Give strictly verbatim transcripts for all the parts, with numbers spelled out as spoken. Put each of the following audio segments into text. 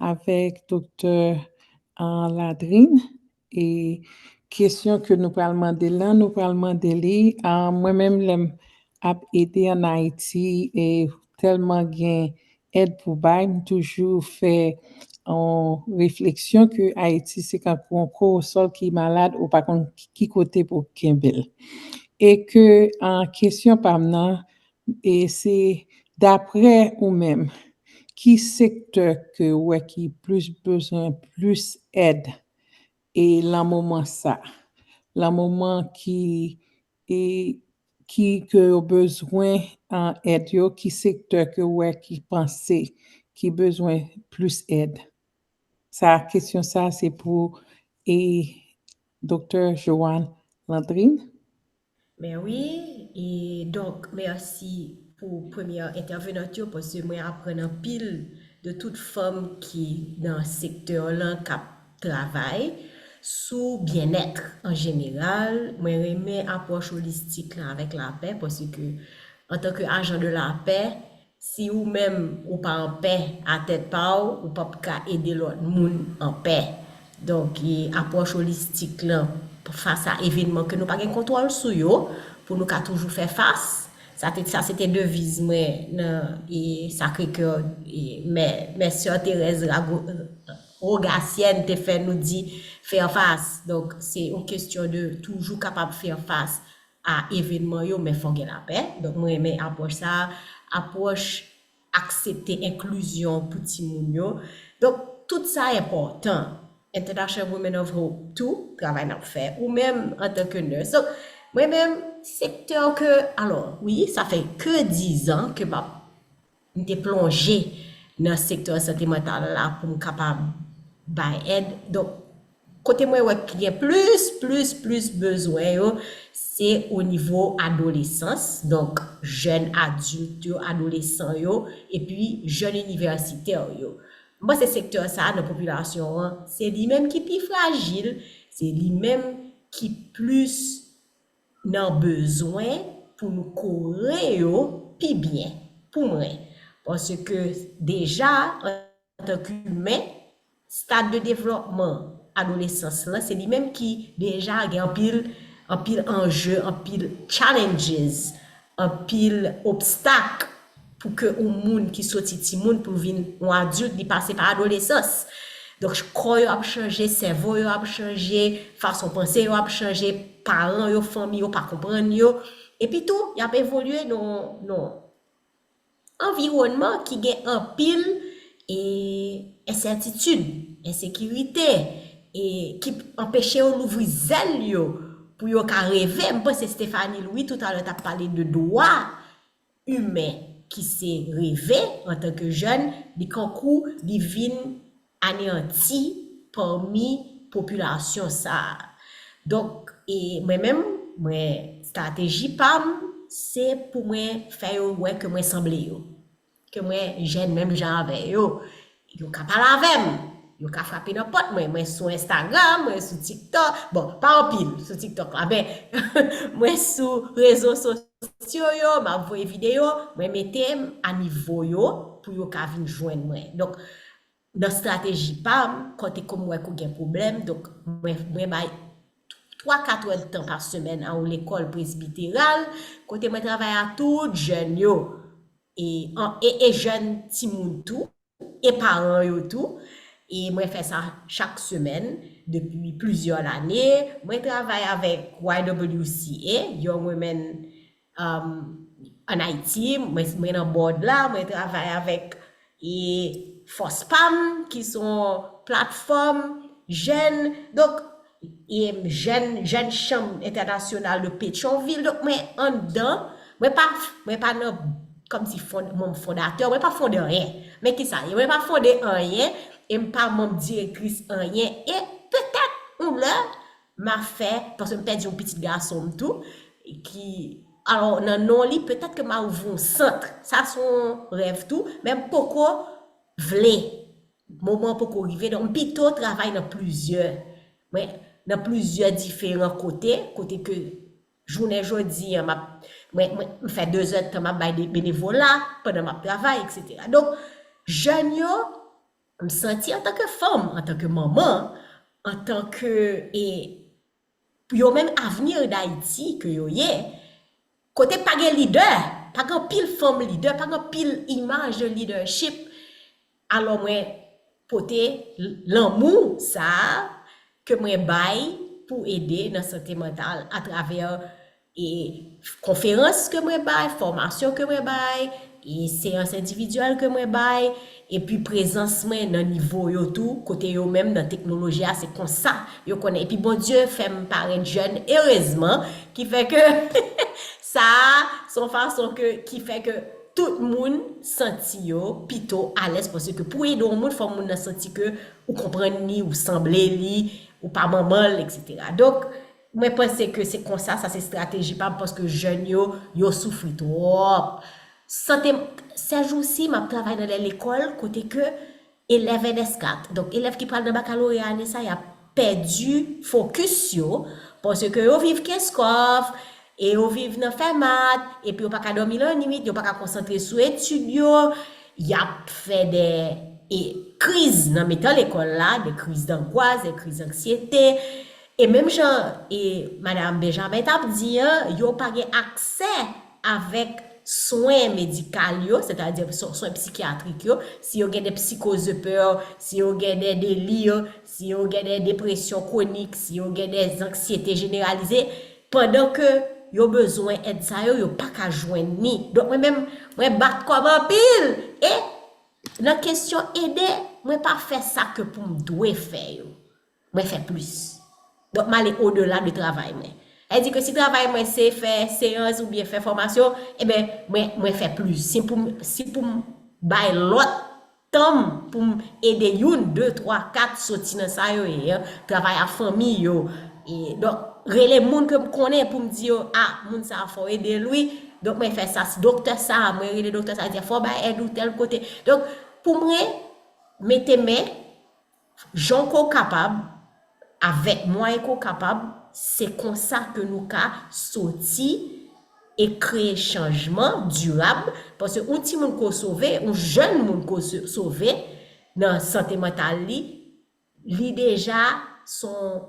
avèk Doktè Landrine. E kesyon ke nou pral mande l lan, nou pral mande li, mwen menm lè m ap ede ann Ayiti, e tèlman gen èd pou bay, m toujou fè yon refleksyon ke Ayiti se kankou yon korosòl ki malad, ou pa konn ki kote pou kenbe l. E ke kesyon pa m nan, e se daprè ou menm, ki sektè ke ou wè ki plis bezwen plis èd e lan moman sa, lan moman ki e ki ke yo bezwen èd yo, ki sektè ke ou wè ki panse ki bezwen plis èd? Sa, kesyon sa se pou e Doktè Joanne Landrine. Ben wi, e donk mèsi pou premyè entèvenant yo, paske mwen aprann anpil de tout fanm ki nan sektè lan k ap travay sou byennèt an jeneral. Mwen renmen apwòch olistik lan avèk lapè, paske antanke ajan de lapè, si ou menm ou pa anpè a tèt pa w, ou p ap ka ede lòt moun anpè. Donk, e apwòch olistik lan fas a evènman ke nou pa gen kontwòl sou yo, pou nou ka toujou fè fas. Sa te, sa se te deviz mwen nan e Sacré-Cœur, e mè, mè sè Thérèse Rago, Rogasyèn te fè nou di fè fas. Donk, se yon kesyon de toujou kapab fè fas a evènman yo, men fò gen lapè. Donk, mwen renmen apwòch sa, apwòch aksepte enklizyon pou timoun yo. Donk, tout sa enpòtan. International Women of Hope tou, travay n ap fè. Ou menm, antanke nurse. Donk, mwen menm, sektè ke, alò, wi, sa fè ke dizan ke m ap, m te plonje nan sektè sante mantal la pou m kapab bay èd. Donk, kote mwen wè ki gen plis, plis, plis bezwen yo, se o nivo adolesans, donk jèn adilt yo, adolesan yo, epi jèn inivèsitè yo. M panse sektè sa a nan popilasyon an, se li menm ki pi frajil, se li menm ki plis nan bezwen pou nou kore yo pi byen, pou mwen. Paske deja, antanke imen, stad de devlòpman adolesans lan, se li menm ki deja gen anpil, anpil anje, anpil challenges, anpil obstak pou ke yon moun ki soti timoun pou vin yon adilt, li pase pa adolesans. Donk, kò yo ap chanje, sèvo yo ap chanje, fason panse yo ap chanje, paran yo, fanmi yo pa konprann yo. Epi tou, y ap evolye nan, nan anviwònman ki gen anpil e ensètitid, ensekirite, e ki anpeche yo louvri zèl yo pou yo ka reve. M panse Stephanie Louis toutalè t ap pale de dwa imen ki se reve antanke jèn, li kankou li vin aneyanti pami popilasyon sa a. Donk, e mwen menm, mwen, estrateji pa m, se pou mwen fè yo wè ke mwen sanble yo. Ke mwen jèn menm jan avè yo. Yo ka pale avè m. Yo ka frape nan pòt mwen. Mwen sou Instagram, mwen sou TikTok. Bon, pa anpil sou TikTok la, men mwen sou rezo sosyo yo, m ap voye videyo, mwen mete m a nivo yo pou yo ka vin jwenn mwen. Donk, nan estrateji pa m, kote ke m wè ke w gen pwoblèm, donk mwen, mwen bay twa, kat èdtan pa semèn a yon lekòl presbiteral, kote mwen travay a tout jèn yo, e, an, e, e jèn timoun tou, e paran yo tou. E mwen fè sa chak semèn depi plizyè lane. Mwen travay avèk Y W C A, Young Women um, ann Ayiti, mwen, mwen nan board la, mwen travay avèk e Fòs pa m, ki se yon platfòm jèn, donk, e jèn, jèn chanm entènasyonal de Petyonvil, donk mwen anndan, mwen pa, mwen pa nan, kòmsi fond, manm fondatè, mwen pa fonde anyen. Men kisa ye? Mwen pa fonde anyen, e m pa manm direktris anyen, e petèt, yon lè, m a fè, paske m pèdi yon pitit gason m tou, ki, alò, nan non li, petèt ke m a ouvri yon sant. Sa se yon rèv tou, men m poko vle. Moman an poko rive, donk m pito travay nan plizyè, mwen, nan plizyè diferan kote, kote ke jounen jodi an, m ap, mwen, mwen, m fè de zèdtan, m ap bay de benevola pandan m ap travay, etsetera. Donk, jèn yo, M santi antanke fanm, antanke manman, antanke, e, yo menm avni Dayiti ke yo ye, kote pa gen lidè, pa gen anpil fanm lidè, pa gen anpil imaj de leadership. Alò mwen pote l-, lanmou sa a ke mwen bay pou ede nan sante mantal atravè e konferans ke mwen bay, fòmasyon ke mwen bay, e seyans endividyèl ke mwen bay, epi prezans mwen nan nivo yo tou, kote yo menm nan teknoloji a, se konsa yo konnen. Epi Bondye fè m parèt jèn, erezman, ki fè ke sa a, se yon fason ke, ki fè ke tout moun santi yo pito alèz, paske pou ede yon moun, fò moun nan santi ke ou konprann li, ou sanble li, ou pa manman l, etsetera. Donk, mwen panse ke se konsa, sa se estrateji pa m, paske jèn yo, yo soufri twòp. Sante, sèjousi, m ap travay nan de lekòl kote ke elèv N S kat, donk elèv ki pral nan bakaloreya ane sa, y ap pèdi fokis yo, paske yo viv Kenskòf, e yo viv nan Fèmat, epi yo pa ka dòmi lannwit, yo pa ka konsantre sou etid yo, y ap fè de, e, kriz nan mitan lekòl la, de kriz dangwas, de kriz anksyete. E menm jan e Madam Benjamin t ap di an, yo pa gen aksè avèk swen medikal yo, sètadi swen, swen psikyatrik yo, si yo gen de psikoz de pè, si yo gen de deli, si yo gen de depresyon kwonik, si yo gen de anksyete jeneralize, pandan ke yo bezwen èd sa yo, yo pa ka jwenn ni. Donk mwen menm, mwen bat kò m anpil. E nan kesyon ede, mwen pa fè sa ke pou m dwe fè yo. Mwen fè plis. Donk, m ale odela de travay mwen. Sa vle di ke si travay mwen se fè seyans oubyen fè fòmasyon, ebyen, mwen, mwen fè plis. Si pou m, si pou m bay lòt tan m pou m ede youn, de, twa, kat soti nan sa yo ye an, travay a fanmi yo. E, donk, rele moun ke m konnen pou m di yo, a, moun sa a fò w ede l, wi. Donk, mwen fè sa. Si doktè sa a, mwen rele doktè sa a, di, fò w bay èd ou tèl kote. Donk, pou mwen, mete men, jan ke w kapab, avèk mwayen ke w kapab, se konsa ke nou ka soti e kreye chanjman dirab, paske yon timoun ke w sove, yon jèn moun ke w so-, sove nan sante mantal li, li deja se yon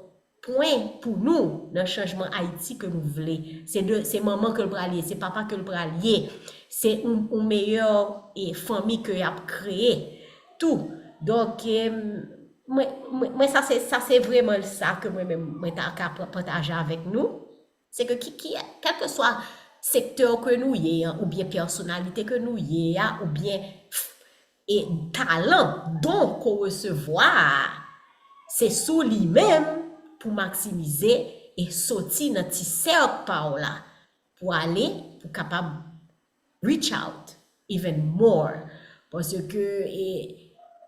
pwen pou nou nan chanjman Ayiti ke nou vle. Se de, se manman ke l pral ye, se papa ke l pral ye, se yon, yon meyè, e, fanmi ke y ap kreye tou. Donk, e, mwen, mwen, mwen, sa se, sa se vreman sa ke mwen menm, mwen ta ka pa-, pataje avèk nou. Se ke ki, ki, kèlkeswa sektè ke nou ye an, oubyen pèsonalite ke nou ye a, oubyen, e, talan, don ke w resevwa a, se sou li menm pou maksimize e soti nan ti sèk pa w la, pou ale, pou kapab reach out even more. Paske, e,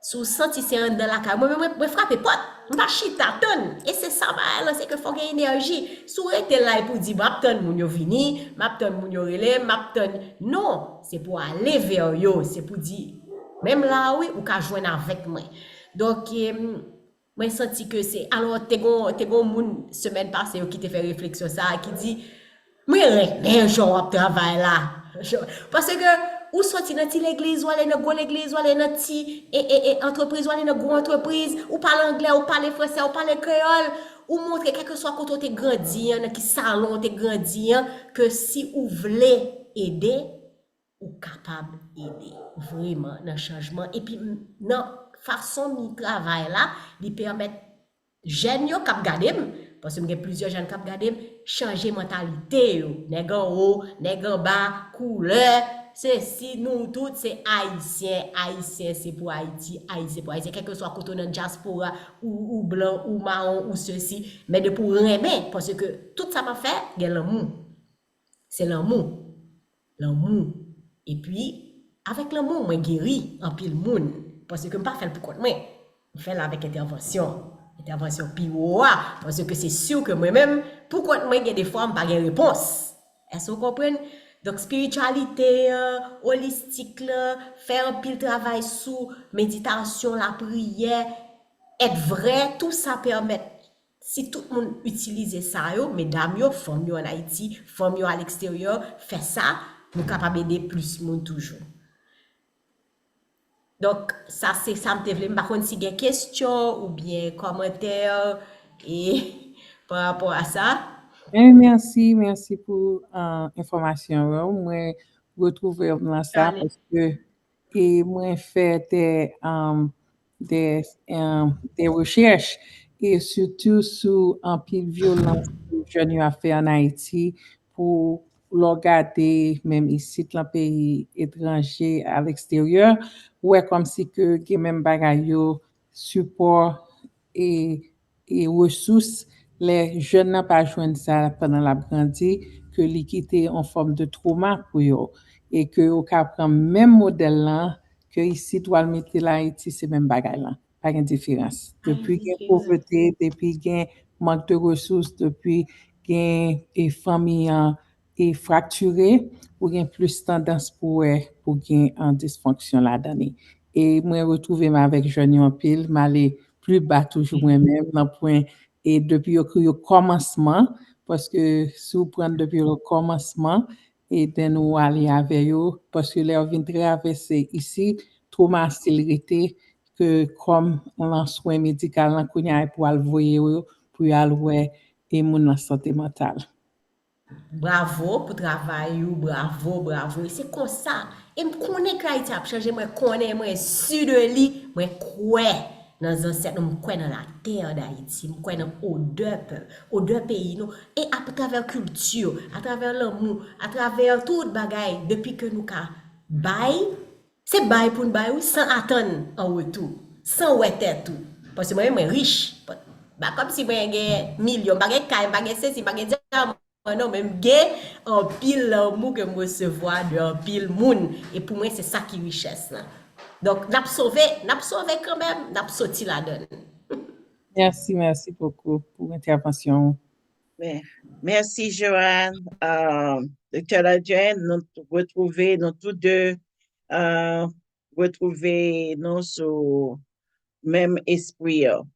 si w santi se anndan lakay, mwen, mwen, mwen, mwen frape pòt. M pa chita tann. E se sa bagay lan, se ke fò gen enèji. Si w rete la epi w di, m ap tann moun yo vini, m ap tann moun yo rele m, m ap tann. Non, se pou w ale vè yo, se pou di, menm la a wi, ou ka jwenn avèk mwen. Donk, e, mwen santi ke se, alò, te gon, te gon moun semèn pase yo ki te fè refleksyon sa a, ki di, mwen renmen jan w ap travay la. Paske ou soti nan ti legliz, w ale nan gwo legliz, w ale nan ti, e, e, e, antrepriz, w ale nan gwo antrepriz, ou pale anglè, ou pale fransè, ou pale kreyòl, ou montre kèlkeswa kote w te grandi an, nan ki salon w te grandi an, ke si ou vle ede, ou kapab ede vreman nan chanjman. Epi m-, nan fason m travay la, li pèmèt jèn yo k ap gade m, paske m gen plizyè jèn k ap gade m, chanje mantalite yo. Nèg anwo, nèg anba, koulè, sesi, nou tout se Ayisyen, Ayisyen se pou Ayiti, Ayiti se pou Ayisyen. Kèlkeswa kote w nan dyaspora, ou, ou blan, ou mawon, ou sesi, men depi w renmen, paske tout sa m ap fè, gen lanmou. Se lanmou. Lanmou. Epi, avèk lanmou, mwen geri anpil moun. Paske m pa fè l pou kont mwen. M fè l avèk entèvansyon. Entèvansyon pi wo a. Paske se si ke mwen menm, pou kont mwen, gen defwa, m pa gen repons. Èske w konprann? Donk, espirityalite an, olistik lan, fè anpil travay sou meditasyon, lapriyè, èt vrè, tou sa pèmèt, si tout moun itilize sa yo, medam yo, fanm yo ann Ayiti, fanm yo aleksteryè, fè sa, nou kapab ede plis moun toujou. Donk, sa se sa m te vle. M pa konn si gen kesyon oubyen kòmantè e pa rapò a sa. Eh, mèsi, mèsi pou uh, enfòmasyon yo. Mwen retwouve m nan sa paske e mwen fè de, um, de, um, de rechèch e sitou sou anpil vyolans ke jèn yo ap fè ann Ayiti pou lè w gade menm isit lan peyi etranje, a leksteryè, ou wè kòmsi ke gen menm bagay yo, sipò e, e resous, lè jèn nan pa jwenn sa pandan l ap grandi, ke li kite yon fòm de twoma pou yo, e ke yo ka pran menm modèl lan ke isit w al mete l Ayiti, se menm bagay lan. Pa gen diferans. Depi gen povrete, depi gen mank de resous, depi gen e fanmi an e fraktire, ou gen plis tandans pou wè pou gen an disfonksyon ladan li. E mwen retwouve m avèk jèn yo anpil, m ale pli ba toujou mwen menm nan pwen e depi yo kri yo kòmansman, paske si w pran depi yo kòmansman, e den ou ale avè yo, paske lè yo vin travèse isi, twoma a still rete ke kòm lan swen medikal lan kounye a pou al voye yo pou y al wè e moun lan sante mantal. Bravo pou travay ou, bravo, bravo. E se konsa. E m konnen ke Ayiti ap chanje, mwen konnen, mwen si de li, mwen kwè nan zansèt nou, m kwè nan latè d'Ayiti, m kwè nan odè pèp, odè peyi nou. E atravè kilti, atravè lanmou, atravè tout bagay, depi ke nou ka bay, se bay pou n bay, wi, san atann an retou, san wè tèt ou. Paske mwen menm, mwen rich. Pa kòmsi mwen gen milyon, m pa gen kay, m pa gen sesi, m pa gen dyaman, non, men m gen anpil lanmou ke m resevwa de anpil moun. E pou mwen, se sa ki richès lan. Donk, n ap sove, n ap sove kanmenm, n ap soti ladan l. Mèsi, mèsi bokou pou entèvansyon ou. Mèsi, Joanne. Doktè Ladjèn, nou retwouve, nou tou de retwouve nou sou menm espri an.